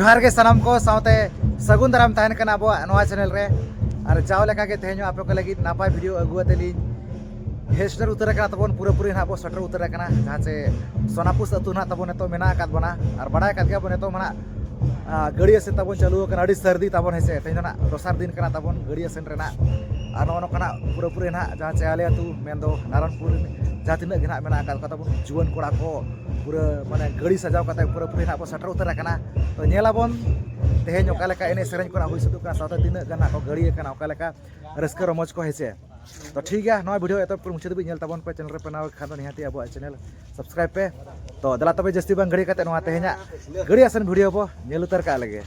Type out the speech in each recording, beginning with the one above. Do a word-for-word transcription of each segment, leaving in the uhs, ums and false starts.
ᱡᱚᱦᱟᱨ ᱜᱮ ᱥᱟᱱᱟᱢ ᱠᱚ, ᱥᱟᱶᱛᱮ ᱥᱟᱹᱜᱩᱱ ᱫᱟᱨᱟᱢ ᱛᱟᱦᱮᱱ ᱠᱟᱱᱟ ᱟᱵᱚᱣᱟᱜ ᱱᱚᱣᱟ ᱪᱮᱱᱮᱞ ᱨᱮ᱾ ᱟᱨ ᱡᱟᱣ ᱞᱮᱠᱟ ᱜᱮ ᱛᱮᱦᱮᱧ ᱦᱚᱸ ᱟᱯᱮ ᱠᱚ ᱞᱟᱹᱜᱤᱫ ᱱᱟᱯᱟᱭ ᱵᱷᱤᱰᱤᱭᱳ ᱟᱹᱜᱩ ᱟᱛᱮ ᱞᱤᱧ ᱦᱮᱡ ᱥᱮᱴᱮᱨ ᱩᱛᱟᱹᱨ ᱟᱠᱟᱱᱟ ᱛᱟᱵᱚᱱ, ᱯᱩᱨᱟᱹᱯᱩᱨᱤ ᱱᱟᱦᱟᱜ ᱵᱚ ᱥᱮᱴᱮᱨ ᱩᱛᱟᱹᱨ ᱟᱠᱟᱱᱟ, ᱡᱟᱦᱟᱸ ᱪᱮ ᱥᱳᱱᱟᱯᱩᱥ ᱟᱹᱛᱩ ᱱᱟᱦᱟᱜ ᱛᱟᱵᱚᱱ ᱱᱤᱛᱚᱜ ᱢᱮᱱᱟᱜ ᱟᱠᱟᱫ ᱵᱚᱱᱟ᱾ ᱟᱨ ᱵᱟᱲᱟᱭ ᱟᱠᱟᱫ ᱜᱮᱭᱟ ᱵᱚᱱ, ᱱᱤᱛᱚᱜ ᱢᱟ ᱱᱟᱦᱟᱜ, ᱟ, ᱜᱟᱹᱲᱤ ᱟᱥᱮᱱ ᱛᱟᱵᱚᱱ ᱪᱟᱹᱞᱩ ᱟᱠᱟᱱᱟ, ᱟᱹᱰᱤ ᱥᱟᱹᱨᱫᱤ ᱛᱟᱵᱚᱱ, ᱦᱮᱸ ᱥᱮ᱾ ᱛᱮᱦᱮᱧ ᱫᱚ ᱱᱟᱦᱟᱜ ᱫᱚᱥᱟᱨ ᱫᱤᱱ ᱠᱟᱱᱟ ᱛᱟᱵᱚᱱ ᱜᱟᱹᱲᱤ ᱟᱥᱮᱱ ᱨᱮᱱᱟᱜ᱾ ᱟᱨ ᱱᱚᱜᱼᱚ ᱱᱚᱝᱠᱟ ᱱᱟᱦᱟᱜ ᱯᱩᱨᱟᱹᱯᱩᱨᱤ ᱱᱟᱦᱟᱜ ᱡᱟᱦᱟᱸ ᱪᱮ ᱟᱞᱮ ᱟᱹᱛᱩ ᱢᱮᱱᱫᱚ ᱱᱟᱨᱟᱱᱯᱩᱨ ᱡᱟᱦᱟᱸ ᱛᱤᱱᱟᱹᱜ ᱜᱮ ᱱᱟᱦᱟᱜ ᱢᱮᱱᱟᱜ ᱟᱠᱟᱫ ᱠᱚ ᱛᱟᱵᱚᱱ ᱡᱩᱣᱟᱹᱱ ᱠᱚᱲᱟ ᱠᱚ, ᱯᱩᱨᱟᱹ ᱢᱟᱱᱮ ᱜᱟᱹᱲᱤ ᱥᱟᱡᱟᱣ ᱠᱟᱛᱮ ᱯᱩᱨᱟᱹᱯᱩᱨᱤ ᱱᱟᱦᱟᱜ ᱵᱚ ᱥᱮᱴᱮᱨ ᱩᱛᱟᱹᱨ ᱟᱠᱟᱱᱟ᱾ ᱛᱚ ᱧᱮᱞ ᱟᱵᱚᱱ ᱛᱮᱦᱮᱧ ᱚᱠᱟ ᱞᱮᱠᱟ ᱮᱱᱮᱡ ᱥᱮᱨᱮᱧ ᱠᱚ ᱱᱟᱦᱟᱜ ᱦᱩᱭ ᱥᱟᱹᱛᱚᱜ ᱠᱟᱱᱟ, ᱥᱟᱶᱛᱮ ᱛᱤᱱᱟᱹᱜ ᱜᱟᱱ ᱱᱟᱦᱟᱜ ᱠᱚ ᱜᱟᱹᱲᱤ ᱟᱠᱟᱱᱟ, ᱚᱠᱟ ᱞᱮᱠᱟ ᱨᱟᱹᱥᱠᱟᱹ ᱨᱚᱢᱚᱡᱽ ᱠᱚ, ᱦᱮᱸ ᱥᱮ᱾ ᱛᱚ ᱴᱷᱤᱠ ᱜᱮᱭᱟ, ᱱᱚᱣᱟ ᱵᱷᱤᱰᱤᱭᱳ ᱮᱛᱚᱦᱚᱵ ᱠᱷᱚᱱ ᱢᱩᱪᱟᱹᱫ ᱫᱷᱟᱹᱵᱤᱡ ᱧᱮᱞ ᱛᱟᱵᱚᱱ ᱯᱮ᱾ ᱪᱮᱱᱮᱞ ᱨᱮ ᱯᱮ ᱱᱟᱣᱟ ᱠᱷᱟᱱ ᱫᱚ ᱱᱤᱦᱟᱹᱛᱤ ᱟᱵᱚᱣᱟᱜ ᱪᱮᱱᱮᱞ ᱥᱟᱵᱥᱠᱨᱟᱭᱤᱵ ᱯᱮ᱾ ᱛᱚ ᱫᱮᱞᱟ ᱛᱚᱵᱮ ᱡᱟᱹᱥᱛᱤ ᱵᱟᱝ ᱜᱷᱟᱹᱲᱤ ᱠᱟᱛᱮ ᱱᱚᱣᱟ ᱛᱮᱦᱮᱧᱟᱜ ᱜᱟᱹᱲᱤ ᱟᱥᱮᱱ ᱵᱷᱤᱰᱤᱭᱳ ᱵᱚ ᱧᱮᱞ ᱩᱛᱟᱹᱨ ᱠᱟᱜ ᱞᱮᱜᱮ᱾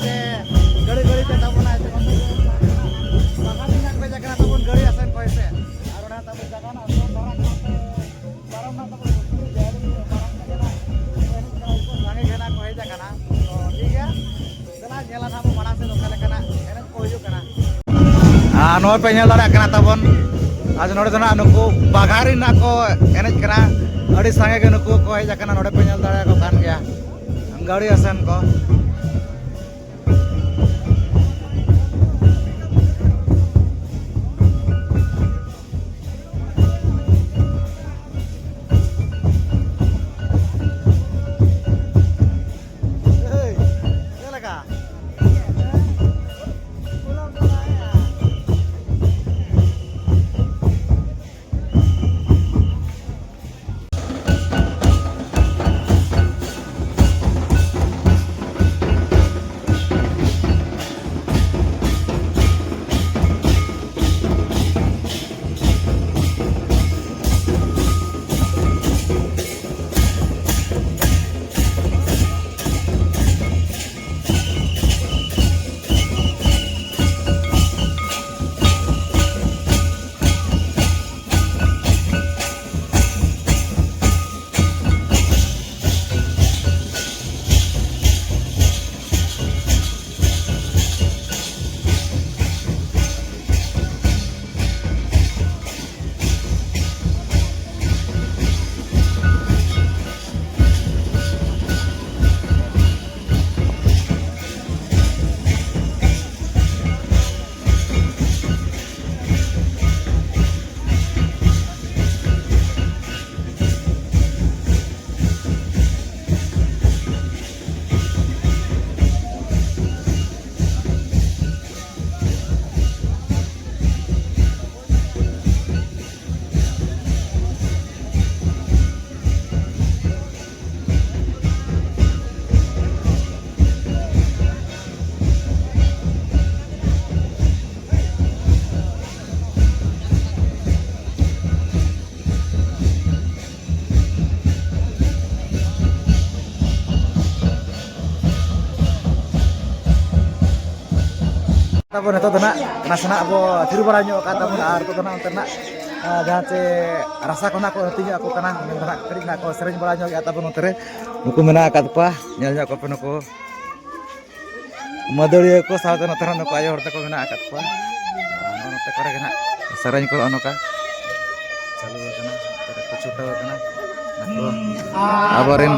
ᱡᱮ ᱜᱟᱹᱲᱤ ᱜᱟᱹᱲᱤ ᱛᱮ ᱛᱟᱵᱚᱱ ᱟᱭ ᱛᱮ ᱵᱟᱠᱷᱟᱱ ᱤᱧ ᱦᱟᱸᱜ ᱠᱚ ᱦᱮᱡ ᱟᱠᱟᱱᱟ ᱛᱟᱵᱚᱱ ᱜᱟᱹᱲᱤ ᱟᱥᱮᱱ ᱠᱚ ᱦᱮᱡ ᱥᱮ᱾ ᱟᱨ ᱚᱱᱟ ᱛᱟᱵᱚᱱ ᱡᱟᱭᱜᱟ ᱨᱮᱱᱟᱜ ᱥᱚᱨ ᱫᱷᱟᱨᱟ ᱠᱟᱱ ᱛᱮ ᱯᱟᱨᱚᱢ ᱨᱮᱱᱟᱜ ᱛᱟᱵᱚᱱ ᱢᱩᱥᱠᱤᱞ ᱜᱮᱭᱟ᱾ ᱟᱹᱰᱤ ᱯᱟᱨᱚᱢ ᱛᱮᱜᱮ ᱱᱟᱜ ᱥᱟᱸᱜᱮ ᱜᱮ ᱱᱟᱜ ᱠᱚ ᱦᱮᱡ ᱟᱠᱟᱱᱟ᱾ ᱛᱚ ᱴᱷᱤᱠ ᱜᱮᱭᱟ, ᱫᱮᱞᱟ ᱧᱮᱞᱟ ᱱᱟᱜ ᱵᱚ ᱢᱟᱲᱟᱝ ᱥᱮᱫ ᱚᱠᱟ ᱞᱮᱠᱟᱱᱟᱜ ᱮᱱᱮᱡ ᱠᱚ ᱦᱩᱭᱩᱜ ᱠᱟᱱᱟ᱾ ᱟᱨ ᱱᱚᱜᱼᱚᱭ ᱯᱮ ᱧᱮᱞ ᱫᱟᱲᱮᱭᱟᱜ ᱠᱟᱱᱟ ᱛᱟᱵᱚᱱ, ᱟᱨ ᱱᱚᱰᱮ ᱫᱚ ᱱᱟᱜ ᱱᱩᱠᱩ ᱵᱟᱜᱷᱟᱨᱤ ᱱᱟᱜ ᱠᱚ ᱮᱱᱮᱡ ᱠᱟᱱᱟ᱾ ᱟᱹᱰᱤ ᱥᱟᱸᱜᱮ ᱜᱮ ᱱᱩᱠᱩ ᱠᱚ ᱦᱮᱡ ᱟᱠᱟᱱᱟ, ᱱᱚᱰᱮ ᱯᱮ ᱧᱮᱞ ᱫᱟᱲᱮᱭᱟᱠᱚ ᱠᱟᱱ ᱜᱮᱭᱟ ᱜᱟᱹᱲᱤ ᱟᱥᱮᱱ ᱠᱚ᱾ ᱪᱮᱫ ᱞᱮᱠᱟ? ᱟᱵᱚ ᱱᱤᱛᱚᱜ ᱫᱚ ᱱᱟᱜ ᱱᱟᱥᱮᱱᱟᱜ ᱵᱚ ᱛᱷᱤᱨ ᱵᱟᱲᱟ ᱧᱚᱜ ᱟᱠᱟᱫ ᱛᱟᱵᱚᱱᱟ, ᱟᱨ ᱱᱤᱛᱚᱜ ᱫᱚ ᱱᱟᱜ ᱚᱱᱛᱮ ᱱᱟᱜ, ᱟᱸ, ᱡᱟᱦᱟᱸ ᱪᱮ ᱨᱟᱥᱟ ᱠᱚ ᱱᱟᱜ ᱠᱚ ᱦᱟᱹᱴᱤᱧ ᱧᱚᱜ ᱟᱠᱚ ᱠᱟᱱᱟ, ᱚᱸᱰᱮ ᱫᱚ ᱱᱟᱜ ᱠᱟᱹᱴᱤᱡ ᱱᱟᱜ ᱠᱚ ᱥᱮᱨᱮᱧ ᱵᱟᱲᱟ ᱧᱚᱜ ᱮᱫᱟ ᱛᱟᱵᱚᱱ᱾ ᱱᱚᱛᱮ ᱨᱮ ᱱᱩᱠᱩ ᱢᱮᱱᱟᱜ ᱟᱠᱟᱫ ᱠᱚᱣᱟ, ᱧᱮᱞ ᱧᱚᱜ ᱠᱚᱯᱮ ᱱᱩᱠᱩ ᱢᱟᱹᱫᱟᱹᱲᱤᱭᱟᱹ ᱠᱚ ᱥᱟᱶᱛᱮ ᱱᱚᱛᱮ ᱨᱮ ᱱᱩᱠᱩ ᱟᱭᱳ ᱦᱚᱲ ᱛᱟᱠᱚ ᱢᱮᱱᱟᱜ ᱟᱠᱟᱫ ᱠᱚᱣᱟ᱾ ᱟᱨ ᱱᱚᱛᱮ ᱠᱚᱨᱮ ᱜᱮ ᱱᱟᱜ ᱥᱮᱨᱮᱧ ᱠᱚ ᱱᱚᱜᱼᱚ ᱱᱚᱝᱠᱟ ᱪᱟᱹᱞᱩ ᱟᱠᱟᱱᱟ, ᱱᱚᱛᱮ ᱨᱮᱠᱚ ᱪᱷᱩᱴᱟᱹᱣ ᱟᱠᱟᱱᱟ ᱱᱩᱠᱩ ᱟᱵᱚᱨᱮᱱ᱾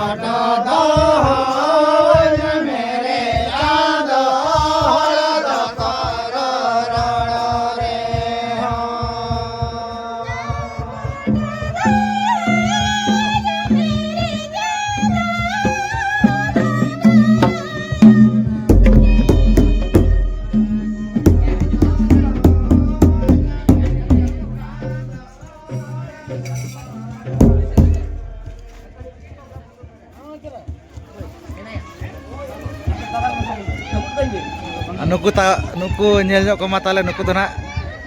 ᱟᱨ ᱱᱩᱠᱩ ᱛᱟ-, ᱱᱩᱠᱩ ᱧᱮᱞ ᱧᱚᱜ ᱠᱚᱢᱟ ᱛᱟᱦᱞᱮ, ᱱᱩᱠᱩ ᱫᱚ ᱱᱟᱜ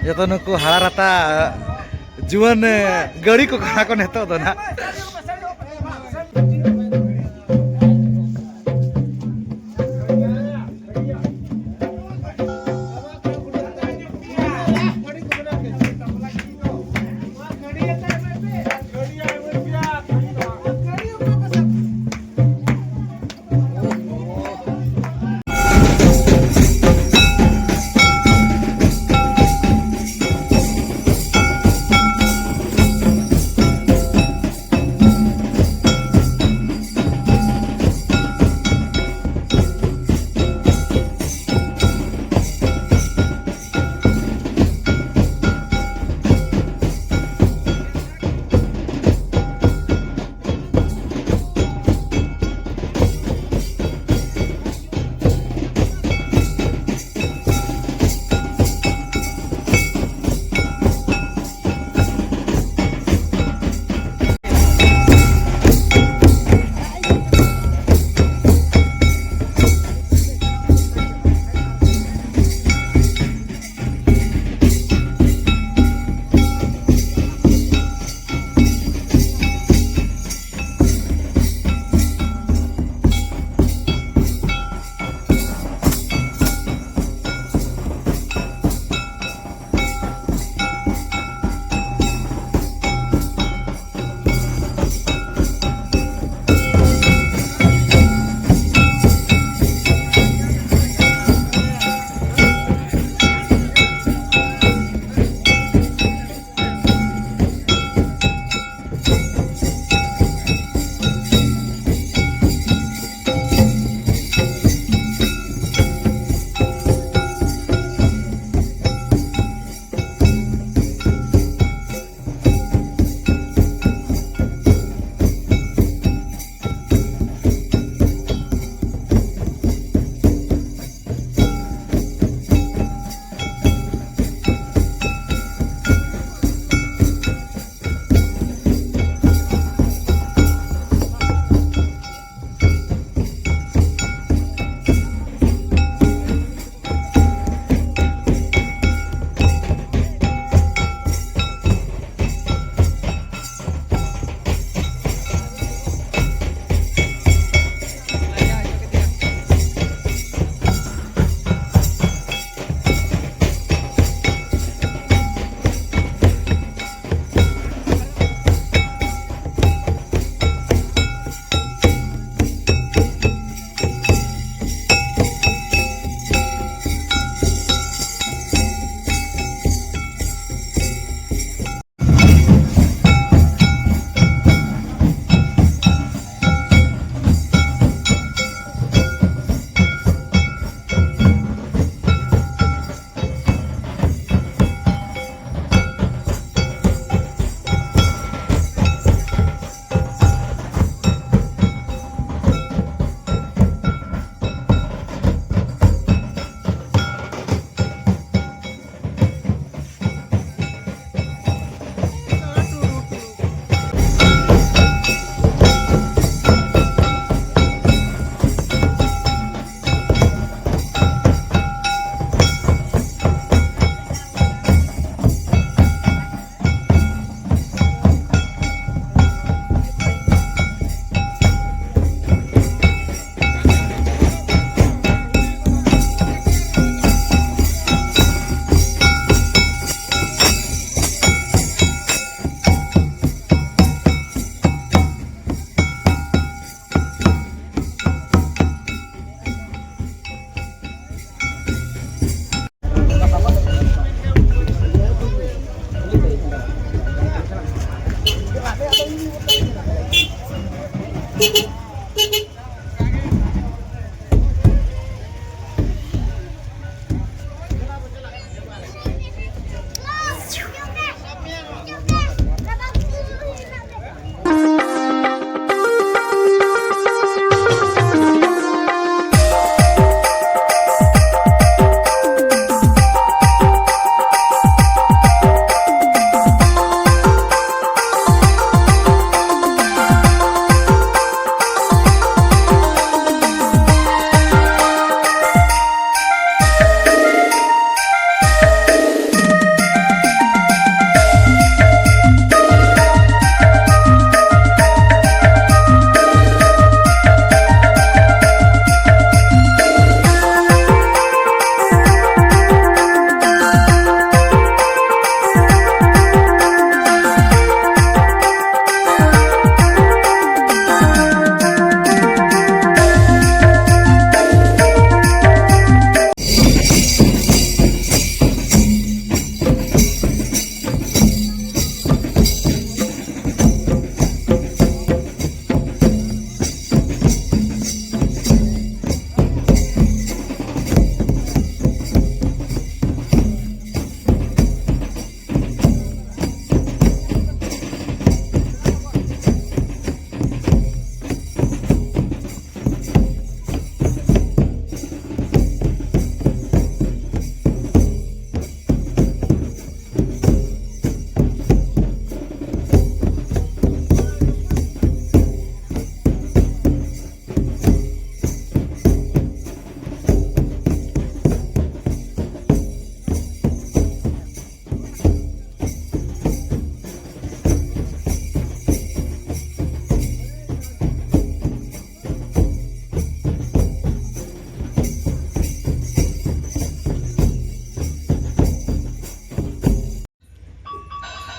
ᱡᱚᱛᱚ ᱱᱩᱠᱩ ᱦᱟᱲᱟ ᱨᱟᱛᱟ ᱡᱩᱣᱟᱹᱱ ᱜᱟᱹᱲᱤ ᱠᱚ ᱠᱟᱱᱟ ᱠᱚ ᱱᱤᱛᱚᱜ ᱫᱚ ᱱᱟᱜ᱾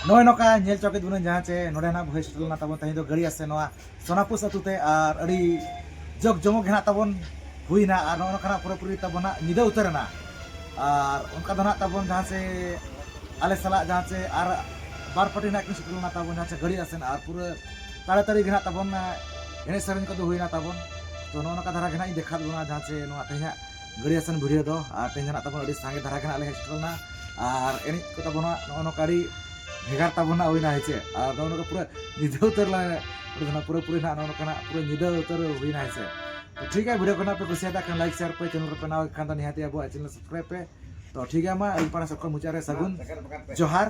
ᱱᱚᱜᱼᱚᱭ ᱱᱚᱝᱠᱟ ᱧᱮᱞ ᱪᱚ ᱠᱮᱫ ᱵᱚᱱᱟ, ᱡᱟᱦᱟᱸ ᱪᱮ ᱱᱚᱰᱮ ᱱᱟᱜ ᱦᱳᱭ ᱥᱮᱴᱮᱨ ᱞᱮᱱᱟ ᱛᱟᱵᱚᱱ ᱛᱮᱦᱮᱧ ᱫᱚ ᱜᱟᱹᱲᱤ ᱟᱥᱮᱱ ᱱᱚᱣᱟ ᱥᱳᱱᱟᱯᱩᱥ ᱟᱹᱛᱩ ᱛᱮ, ᱟᱨ ᱟᱹᱰᱤ ᱡᱚᱜᱽ ᱡᱚᱢᱚᱠ ᱜᱮ ᱱᱟᱜ ᱛᱟᱵᱚᱱ ᱦᱩᱭᱱᱟ, ᱟᱨ ᱱᱚᱜᱼᱚ ᱱᱚᱝᱠᱟᱱᱟᱜ ᱯᱩᱨᱟᱹᱯᱩᱨᱤ ᱛᱟᱵᱚᱱ ᱱᱟᱜ ᱧᱤᱫᱟᱹ ᱩᱛᱟᱹᱨ ᱮᱱᱟ᱾ ᱟᱨ ᱚᱱᱠᱟ ᱫᱚ ᱱᱟᱜ ᱛᱟᱵᱚᱱ ᱡᱟᱦᱟᱸ ᱪᱮ ᱟᱞᱮ ᱥᱟᱞᱟᱜ ᱡᱟᱦᱟᱸ ᱪᱮ ᱟᱨ ᱵᱟᱨ ᱯᱟᱹᱴᱤ ᱱᱟᱜ ᱠᱤᱱ ᱥᱮᱴᱮᱨ ᱞᱮᱱᱟ ᱛᱟᱵᱚᱱ ᱡᱟᱦᱟᱸ ᱪᱮ ᱜᱟᱹᱲᱤ ᱟᱥᱮᱱ, ᱟᱨ ᱯᱩᱨᱟᱹ ᱛᱟᱲᱟᱛᱟᱲᱤ ᱜᱮ ᱱᱟᱜ ᱛᱟᱵᱚᱱ ᱮᱱᱮᱡ ᱥᱮᱨᱮᱧ ᱠᱚᱫᱚ ᱦᱩᱭᱱᱟ ᱛᱟᱵᱚᱱ᱾ ᱛᱚ ᱱᱚᱜᱼᱚ ᱱᱚᱝᱠᱟ ᱫᱷᱟᱨᱟ ᱜᱮ ᱱᱟᱜ ᱤᱧ ᱫᱮᱠᱷᱟᱣ ᱵᱚᱱᱟ ᱡᱟᱦᱟᱸ ᱪᱮ ᱱᱚᱣᱟ ᱛᱮᱦᱮᱧᱟᱜ ᱜᱟᱹᱲᱤ ᱟᱥᱮᱱ ᱵᱷᱤᱰᱤᱭᱳ ᱫᱚ᱾ ᱟᱨ ᱛᱮᱦᱮᱧ ᱫᱚ ᱱᱟᱜ ᱛᱟᱵᱚᱱ ᱟᱹᱰᱤ ᱥᱟᱸᱜᱮ ᱫᱷᱟᱨᱟ ᱜᱮ ᱱᱟᱜ ᱞᱮ ᱦᱮᱡ ᱥᱮᱴᱮᱨ ᱞᱮᱱᱟ, ᱟᱨ ᱮᱱᱮᱡ ᱠᱚ ᱛᱟᱵᱚᱱ ᱱᱚᱜᱼᱚ ᱱᱚᱝᱠᱟ ᱟᱹᱰᱤ ᱵᱷᱮᱜᱟᱨ ᱛᱟᱵᱚᱱ ᱱᱟᱜ ᱦᱩᱭᱱᱟ, ᱦᱮᱸ ᱪᱮ? ᱟᱨ ᱱᱚᱜᱼᱚ ᱱᱚᱝᱠᱟ ᱯᱩᱨᱟᱹ ᱧᱤᱫᱟᱹ ᱩᱛᱟᱹᱨ ᱞᱮ ᱯᱩᱨᱟᱹ ᱯᱩᱨᱟᱹ ᱱᱟᱜ ᱱᱚᱜᱼᱚ ᱱᱚᱝᱠᱟᱱᱟᱜ ᱯᱩᱨᱟᱹ ᱧᱤᱫᱟᱹ ᱩᱛᱟᱹᱨ ᱦᱩᱭᱱᱟ, ᱦᱮᱸ ᱪᱮ? ᱛᱚ ᱴᱷᱤᱠ ᱜᱮᱭᱟ, ᱵᱷᱤᱰᱤᱭᱳ ᱠᱚ ᱱᱟᱜ ᱯᱮ ᱠᱩᱥᱤᱭᱟᱫᱟ ᱠᱷᱟᱱ ᱞᱟᱭᱤᱠ, ᱥᱮᱭᱟᱨ ᱯᱮ, ᱪᱮᱱᱮᱞ ᱨᱮᱯᱮ ᱱᱟᱣᱟ ᱠᱷᱟᱱ ᱫᱚ ᱱᱤᱦᱟᱹᱛ ᱟᱵᱚᱣᱟᱜ ᱪᱮᱱᱮᱞ ᱥᱟᱵᱥᱠᱨᱟᱭᱤᱵ ᱯᱮ᱾ ᱛᱚ ᱴᱷᱤᱠ ᱜᱮᱭᱟ, ᱢᱟ ᱟᱹᱞᱤᱧ ᱯᱟᱦᱴᱟ ᱥᱮᱫ ᱠᱷᱚᱱ ᱢᱩᱪᱟᱹᱫ ᱨᱮ ᱥᱟᱹᱜᱩᱱ ᱡᱚᱦᱟᱨ᱾